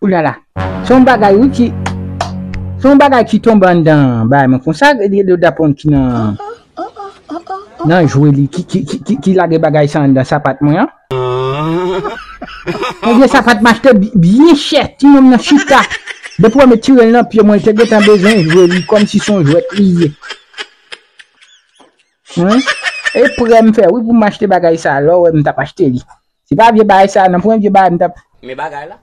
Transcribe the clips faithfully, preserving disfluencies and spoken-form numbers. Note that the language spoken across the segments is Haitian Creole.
Oulala. Se yon bagay, wi, ki, se yon bagay ki tonbe anndan bagay mwen konsa, gen de dapon ki nan, nan jwe li, ki, ki, ki, ki, ki lage bagay sa anndan sapat mwen an. Ebyen, sapat m achte bi- byen chè, ti nonm nan chita. Depi w met tire l nan pye mwen, li te gentan bezwen jwe li, kòmsi se yon jwèt li ye. Wi. E prè m fè, wi, pou m achte bagay sa, lè w wè m t ap achte li. Se pa vye bagay sa, nan premye bagay m t ap Men bagay la.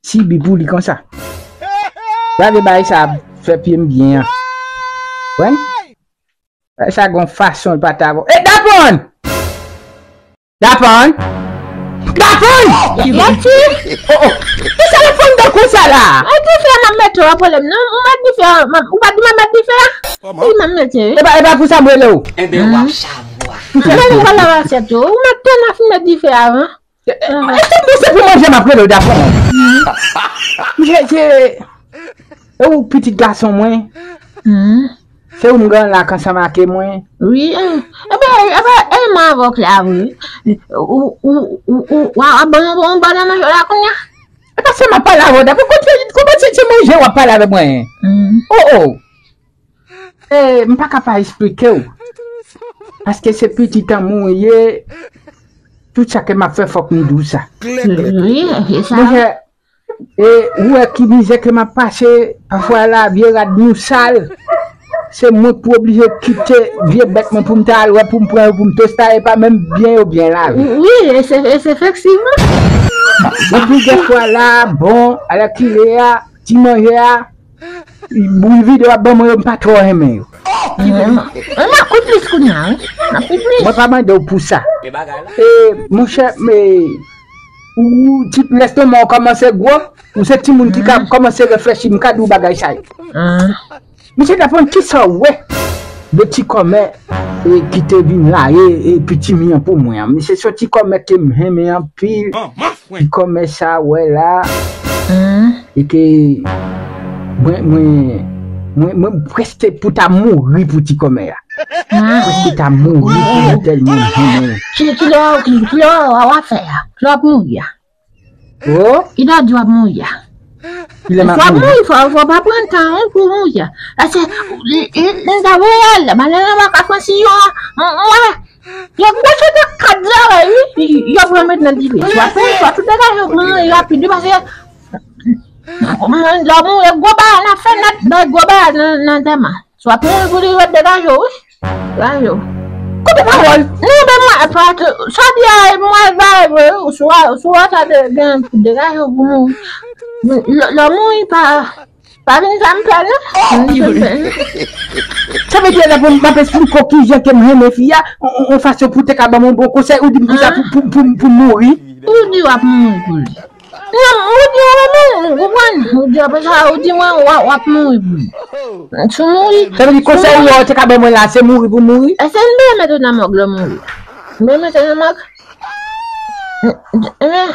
sibi pou li konsa. Se pa vye bagay sa ap fè pye m byen an. Wè? Bagay sa gon fason l pa ta bon. E dapon! Dapon! Dapon! Mati! Oh, oh. Kisa dapon dan konsa la? Mati fè m ap mete w an pwoblèm, non? Ou mèt dife a, m ap- ou pa di m ap mèt dife a? Kòman? Wi, m ap mete, wi. E pa, e pa pou sa m rele w. Enben, w ap savwa. Mwen, nou pale asyèt yo. Ou mèt tann a fin mèt dife avan. E, e, eske m se pou manje m ap rele w dapon? Misye, se, e ou pitit gason mwen. Se ou m gen la k ansanm ak mwen. Wi. Ebyen, ebyen, e m avè w la, wi. Ou, ou, ou, ou, w ap ban yon bon bagay nan manje la kounye a? E pa sa m ap pale avè w dapon. Konprann se, se manje w ap pale avè mwen. Oh, oh. E, m pa ka pa esplike w. Paske se pitit an mwen ou ye. Tout sa ke m ap fè, fòk m di w sa. Wi, e sa. Monchè, e, ou wè ki mizè ke m ap pase, pafwa la, vye rad nou sal. Se mwen k pou oblije kite vye bèt mwen pou m ta al wè, pou m pran yo, pou m tosta, e pa menm byen yo byen lave. Wi, e se, e se efektivman. Bon, plizyè fwa la, bon, alèkile a, ti manje a, bouyi vide w ap ban mwen yo, m pa twò renmen yo. Mwen, mwen ap kout plis kounye a, wi. M ap kout plis. Mwen pa mande w pou sa. E, monchè, men, ou, ti, lestomak w kòmanse gwo, ou se timoun ki ka kòmanse reflechi, m ka di w bagay sa yo. Misye ta konn kisa w wè de ti kòmè, e, ki te vin la, e, e pitimi an pou mwen an. Misye se yon ti kòmè ke m renmen anpil. Ti kòmè sa w wè la. E ke mwen, mwen, mwen, mwen prèske pou ta mouri pou ti kòmè a. Prèske ta mouri pou mwen tèlman m renmen. Ki, kilè, kilè w ap fè a? Kilè w ap mouri a? Oh? Kilè w di w ap mouri a? Kilè m ap mouri? Fò w mouri, fò, fò w pa pran tan, wi, pou w mouri a. Paske, li, li, li ta voye al, malè nan baka Fransi yo, m, m wè, yo gwo chita kat zare, wi, yo pran met nan dife. Swa pran, swa tou degaje yo pran rapid, wi, paske, m, lè w mouri, gwo bagay nan fè nèt, bay gwo bagay nan, nan antèman. Swa pou moun pou li ret degaje w, wi. Degaje w. Kote pawòl? Non, men mwen, pa t, sa di a, mwen, ba, vre, wi, sou, sou, sa de, gen pou degaje w pou moun. Lè, lè moun pa, pa vin fè m pè, non. Vin fè m pè, non. Sa vle di, la, pou m ap esplike w kijan ke m renmen fi a, on, on, on fason pou te ka ban m yon bon konsèy, ou di m konsa pou, pou, pou, pou m mouri. Ou di w ap mouri pou li. Non, ou di w ap mouri, ou konprann? Ou di apre sa, ou di mwen, w ap, w ap mouri pou li. Si w mouri, sa vle di konsèy ou yo te ka ban mwen la, se mouri pou mouri? Èske m bezwen mete w nan mòg lè w mouri? M bezwen mete w nan mòg? Ebyen,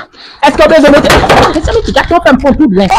èske w bezwen mete, ah, sa vle di, gade w fè m pran kout grenn.